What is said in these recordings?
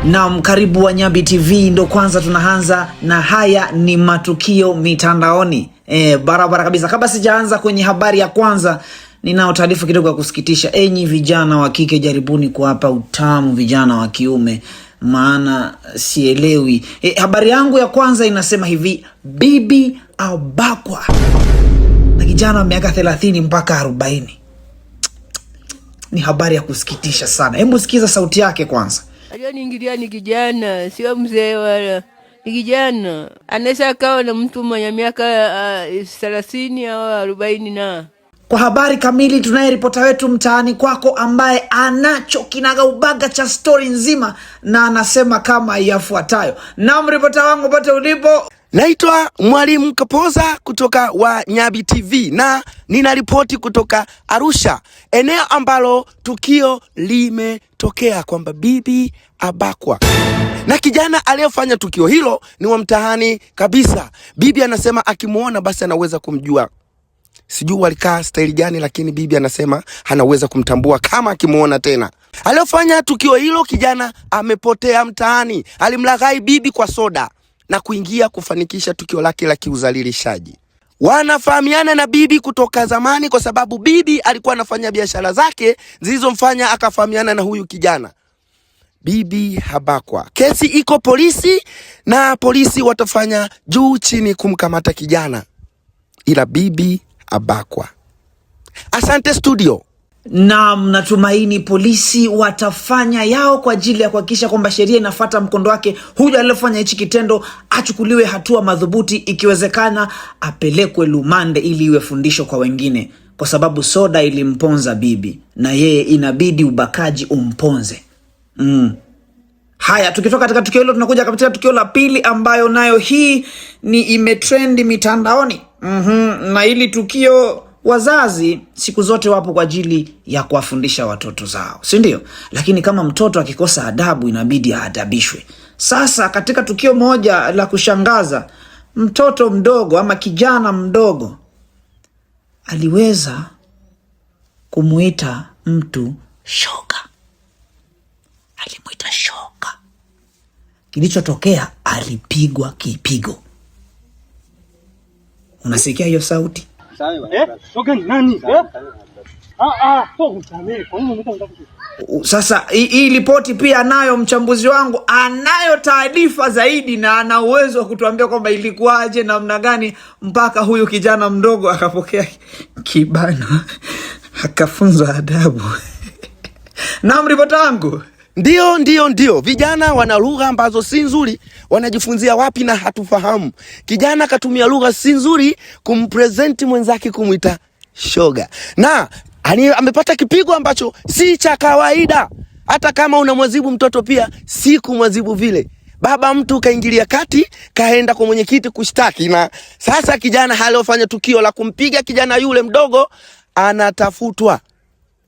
Naam, karibu Wanyabi TV, ndo kwanza tunaanza na haya ni matukio mitandaoni. Barabara kabisa. Kabla sijaanza kwenye habari ya kwanza, ninao taarifa kidogo ya kusikitisha. Enyi vijana wa kike, jaribuni kuwapa utamu vijana wa kiume, maana sielewi. Habari yangu ya kwanza inasema hivi: bibi abakwa na kijana wa miaka 30 mpaka 40. Ni habari ya kusikitisha sana. Hebu sikiza sauti yake kwanza. Aliyoniingilia ni kijana, sio mzee wala ni kijana. Anaweza akawa na mtu mwenye miaka 30 au 40 na Kwa habari kamili tunaye ripota wetu mtaani kwako ambaye anacho kinagaubaga cha stori nzima na anasema kama yafuatayo. Naam, ripota wangu pote ulipo. Naitwa Mwalimu Kapoza kutoka Wanyabi TV na ninaripoti kutoka Arusha, eneo ambalo tukio limetokea kwamba bibi abakwa na kijana aliyefanya tukio hilo ni wa mtaani kabisa. Bibi anasema akimwona basi anaweza kumjua. Sijui walikaa staili gani, lakini bibi anasema anaweza kumtambua kama akimwona tena. Aliyofanya tukio hilo kijana amepotea mtaani, alimlaghai bibi kwa soda na kuingia kufanikisha tukio lake la kiuzalilishaji. Wanafahamiana na bibi kutoka zamani, kwa sababu bibi alikuwa anafanya biashara zake zilizomfanya akafahamiana na huyu kijana. Bibi habakwa. Kesi iko polisi na polisi watafanya juu chini kumkamata kijana, ila bibi abakwa. Asante studio. Naam, natumaini polisi watafanya yao kwa ajili ya kuhakikisha kwamba sheria inafuata mkondo wake. Huyu aliyefanya hichi kitendo achukuliwe hatua madhubuti, ikiwezekana apelekwe lumande ili iwe fundisho kwa wengine, kwa sababu soda ilimponza bibi na yeye inabidi ubakaji umponze. Haya, tukitoka katika tukio hilo tunakuja katika tukio la pili ambayo nayo hii ni imetrendi mitandaoni. Na hili tukio, wazazi siku zote wapo kwa ajili ya kuwafundisha watoto zao, si ndio? Lakini kama mtoto akikosa adabu inabidi aadabishwe. Sasa katika tukio moja la kushangaza, mtoto mdogo ama kijana mdogo aliweza kumuita mtu shoga. Alimuita shoga. Kilichotokea, alipigwa kipigo. Unasikia hiyo sauti? Sasa hii ripoti pia anayo mchambuzi wangu, anayo taarifa zaidi na ana uwezo wa kutuambia kwamba ilikuwaje, namna gani mpaka huyu kijana mdogo akapokea kibano akafunzwa adabu. Naam, ripota wangu. Ndio, ndio, ndio. Vijana wana lugha ambazo si nzuri, wanajifunzia wapi na hatufahamu. Kijana katumia lugha si nzuri kumpresent mwenzake, kumwita shoga, na amepata kipigo ambacho si cha kawaida. Hata kama unamwadhibu mtoto pia si kumwadhibu vile. Baba mtu kaingilia kati, kaenda kwa mwenyekiti kushtaki, na sasa kijana aliyofanya tukio la kumpiga kijana yule mdogo anatafutwa,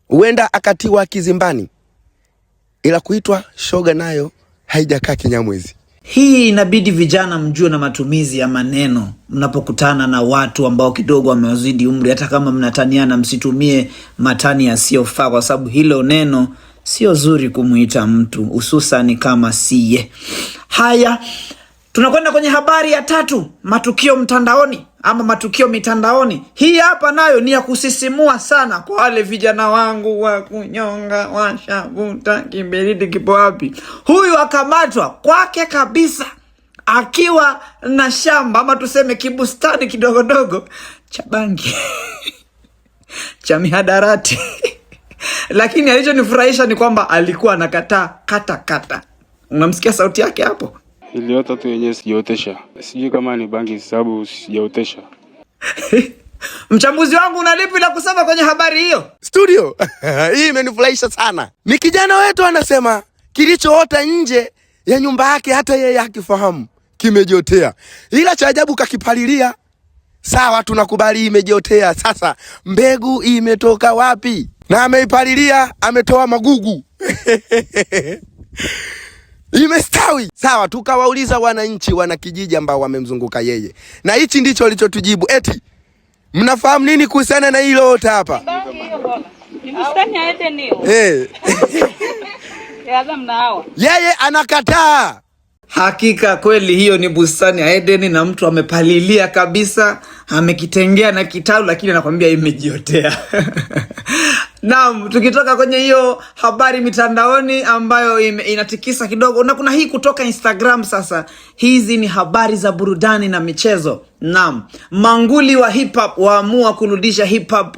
huenda akatiwa kizimbani, ila kuitwa shoga nayo haijakaa kinyamwezi. Hii inabidi vijana mjue na matumizi ya maneno mnapokutana na watu ambao kidogo wamewazidi umri. Hata kama mnataniana, msitumie matani yasiyofaa, kwa sababu hilo neno sio zuri kumuita mtu, hususani kama siye. Haya, tunakwenda kwenye habari ya tatu, matukio mtandaoni ama matukio mitandaoni. Hii hapa nayo ni ya kusisimua sana kwa wale vijana wangu wa kunyonga, washavuta kiberiti kipo wapi? Huyu akamatwa kwake kabisa akiwa na shamba ama tuseme kibustani kidogodogo cha bangi cha mihadarati. Lakini alichonifurahisha ni kwamba alikuwa anakataa kata kata. Unamsikia sauti yake hapo? Iliota tu yenyewe sijaotesha, sijui kama ni bangi sababu sijaotesha. Mchambuzi wangu una lipi la kusema kwenye habari hiyo? Studio hii imenifurahisha sana. Ni kijana wetu anasema kilichoota nje ya nyumba yake hata yeye hakifahamu kimejotea, ila cha ajabu kakipalilia. Sawa, tunakubali imejotea. Sasa mbegu imetoka wapi? Na ameipalilia, ametoa magugu imestawi. Sawa, tukawauliza wananchi, wana kijiji ambao wamemzunguka yeye, na hichi ndicho walichotujibu, eti mnafahamu nini kuhusiana na hilo ota hapa? Adam na Hawa. Yeye anakataa. Hakika kweli hiyo ni bustani ya Edeni, na mtu amepalilia kabisa, amekitengea na kitalu, lakini anakwambia imejiotea. Naam, tukitoka kwenye hiyo habari mitandaoni ambayo inatikisa kidogo, na kuna hii kutoka Instagram. Sasa hizi ni habari za burudani na michezo. Naam, manguli wa hip hop waamua kurudisha hip hop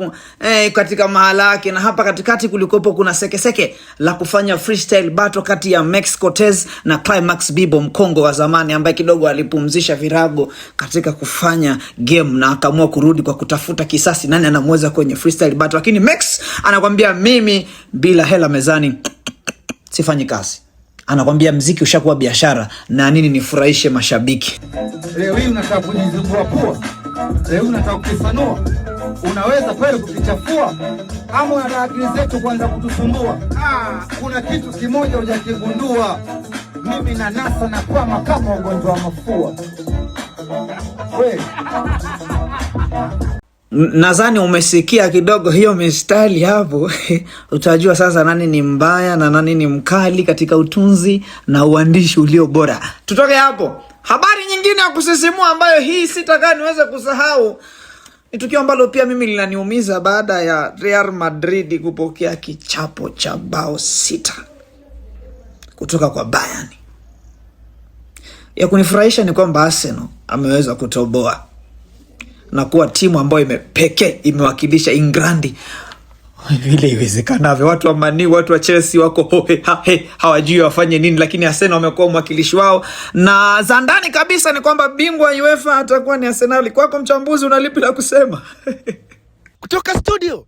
katika mahala yake, na hapa katikati kulikuwepo kuna sekeseke la kufanya freestyle battle kati ya Mex Cortez na Climax Bibo, mkongo wa zamani ambaye kidogo alipumzisha virago katika kufanya game na akaamua kurudi kwa kutafuta kisasi, nani anamweza kwenye freestyle battle. Lakini Mex anakwambia mimi bila hela mezani sifanyi kazi. Anakwambia mziki ushakuwa biashara na nini nifurahishe mashabiki. Leo hii unataka kujizibua pua, leo hii unataka kukisanua, unaweza kweli kukichafua, ama unataka akili zetu kuanza kutusumbua? Ah, kuna kitu kimoja hujakigundua, mimi na nasa na kwama kama ugonjwa wa mafua kweli. Nadhani umesikia kidogo hiyo mistari hapo. Utajua sasa nani ni mbaya na nani ni mkali katika utunzi na uandishi ulio bora. Tutoke hapo. Habari nyingine ya kusisimua ambayo hii sitakaa niweze kusahau ni tukio ambalo pia mimi linaniumiza baada ya Real Madrid kupokea kichapo cha bao 6 kutoka kwa Bayern. Ya kunifurahisha ni kwamba Arsenal ameweza kutoboa na kuwa timu ambayo pekee imewakilisha England vile iwezekanavyo. Watu wa Man U, watu wa Chelsea wako hohe ha, he, hawajui wafanye nini, lakini Arsenal wamekuwa mwakilishi wao. Na za ndani kabisa ni kwamba bingwa UEFA atakuwa ni Arsenal. Kwako mchambuzi, una lipi la kusema? Kutoka studio,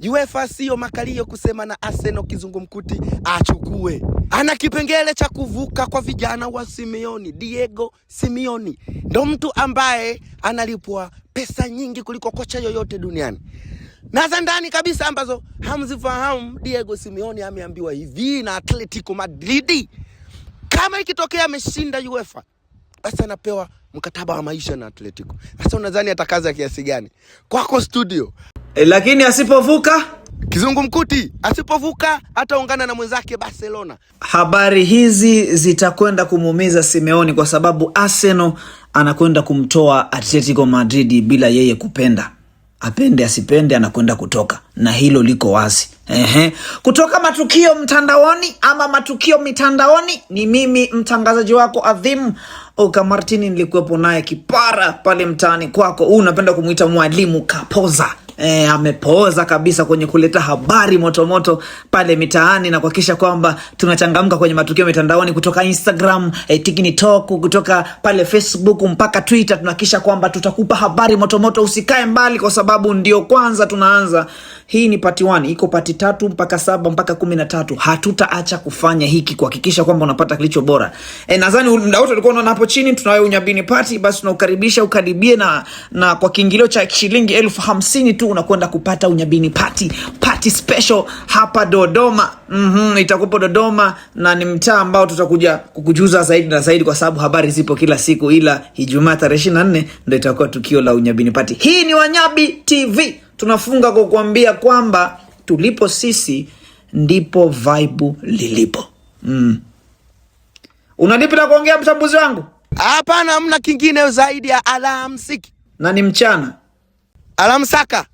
UEFA sio makalio kusema na Arsenal kizungumkuti achukue. Ana kipengele cha kuvuka kwa vijana wa Simeone. Diego Simeone ndo mtu ambaye analipwa pesa nyingi kuliko kocha yoyote duniani. Na za ndani kabisa ambazo hamzifahamu, Diego Simeone ameambiwa hivi na Atletico Madrid, kama ikitokea ameshinda UEFA basi anapewa mkataba wa maisha na Atletico. Sasa unadhani atakaza kiasi gani? Kwako studio. Lakini asipovuka kizungumkuti, asipovuka ataungana na mwenzake Barcelona. Habari hizi zitakwenda kumuumiza Simeone kwa sababu Arsenal anakwenda kumtoa Atletico Madrid bila yeye kupenda. Apende asipende, anakwenda kutoka, na hilo liko wazi. Ehe. Kutoka matukio mtandaoni ama matukio mitandaoni, ni mimi mtangazaji wako adhimu Oka Martini, nilikuwepo naye kipara pale mtaani kwako. Huu unapenda kumuita mwalimu Kapoza. Amepooza kabisa kwenye kuleta habari motomoto pale mitaani na kuhakikisha kwamba tunachangamka kwenye matukio mitandaoni kutoka Instagram, TikTok, kutoka pale Facebook mpaka Twitter. Tunahakikisha kwamba tutakupa habari motomoto. Usikae mbali kwa sababu ndio kwanza tunaanza. Hii ni part 1, iko part 3 mpaka 7 mpaka 13. Hatutaacha kufanya hiki kuhakikisha kwamba unapata kilicho bora. Nadhani muda wote ulikuwa unaona hapo chini tunayo Unyabini Party, basi tunaukaribisha ukaribie na kwa kiingilio cha shilingi 50,000 tu unakwenda kupata Unyabini Party, party special hapa Dodoma. Itakupo Dodoma na ni mtaa ambao tutakuja kukujuza zaidi na zaidi kwa sababu habari zipo kila siku, ila Ijumaa tarehe 24 ndio itakuwa tukio la Unyabini Party. Hii ni Wanyabi TV. Tunafunga kwa kuambia kwamba tulipo sisi ndipo vibe lilipo. Unalipi la kuongea mchambuzi wangu? Hapana, hamna kingine zaidi ya alamsiki. Na ni mchana. Alamsaka.